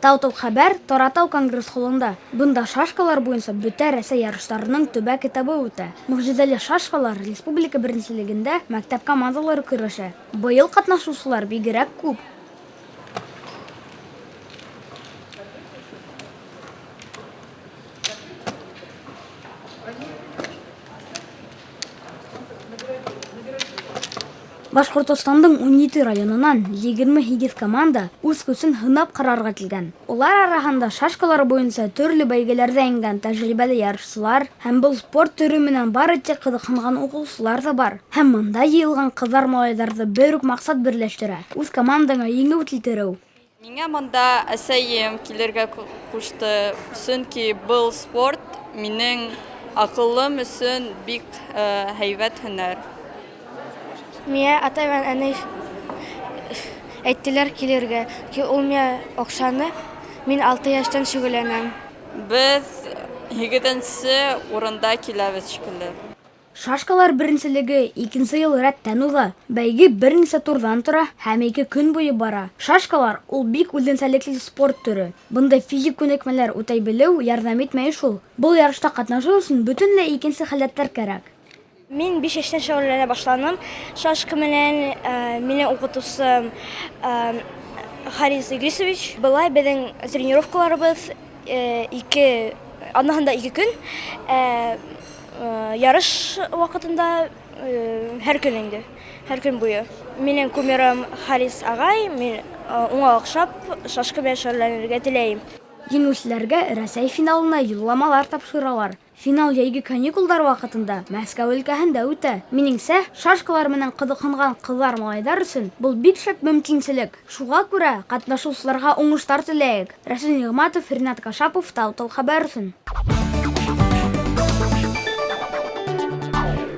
Тау-тау хәбәр Торатау конгресс-холлында. Бында шашкалар буйынса бөтә Рәсәй ярыштарының төбәк этабы үтә. Могҗизәле шашкалар республика беренчелегендә мәктәп командалары көрәшә. Быел катнашучылар бигрәк күп. Башҡортостандың 17 районынан 28 команда үҙ көсөн һынап ҡарарға килгән. Улар араһында шашкалар буйынса төрлө бәйгеләрҙә еңгән тәжрибәле ярышсылар һәм был спорт төрө менән бары тик ҡыҙыҡһынған уҡыусылар ҙа бар. Һәм бында йыйылған ҡыҙҙар-малайҙарҙы бер үк маҡсат берләштерә, үҙ командаңа еңеү килтереү. Миңә монда әсәйем килергә кушты, сөнки был спорт минең акылым өсөн бик һәйбәт һөнәр. Миңә атай менән әнәй әйттеләр килергә. Ул миңә оҡшаны. Мин 6 йәштән шөгыльләнәм. Беҙ һигеҙенсе урында киләбеҙ шикелле. Шашкалар беренселеге икенсе йыл рәттән уза. Бәйге бер нисә турҙан тора һәм 2 көн буйы бара. Шашкалар ул бик үҙенсәлекле спорт төрө. Бындай физик күнекмәләр үтәй белеү ярҙам итмәй шул. Был ярышта ҡатнашыу өсөн бөтөнләй икенсе халәттәр кәрәк. Мин 5 йәштән шөгыльләнә башланым. Шашка менән минең уҡытыусым Харис Идрисович. Былай беҙҙең тренировкаларыбыҙ 2 аҙнаһында 2 көн. Ярыш ваҡытында һәр көн инде, һәр көн буйы. Минең кумирым Харис ағай, мин уңа оҡшап шашка менән шөгыльләнергә теләйем. Еңеүселәргә Рәсәй финалына юлламалар тапшыралар. Финал йәйге каникулдар ваҡытында Мәскәү өлкәһендә үтә. Минеңсә, шашкалар менән ҡыҙыҡһынған ҡыҙҙар-малайҙар өсөн был бик шәп мөмкинселек. Шуға күрә ҡатнашыусыларға уңыштар теләйек. Рәсүл Ниғматов, Ринат Кашапов, Тау-тау хәбәр өсөн.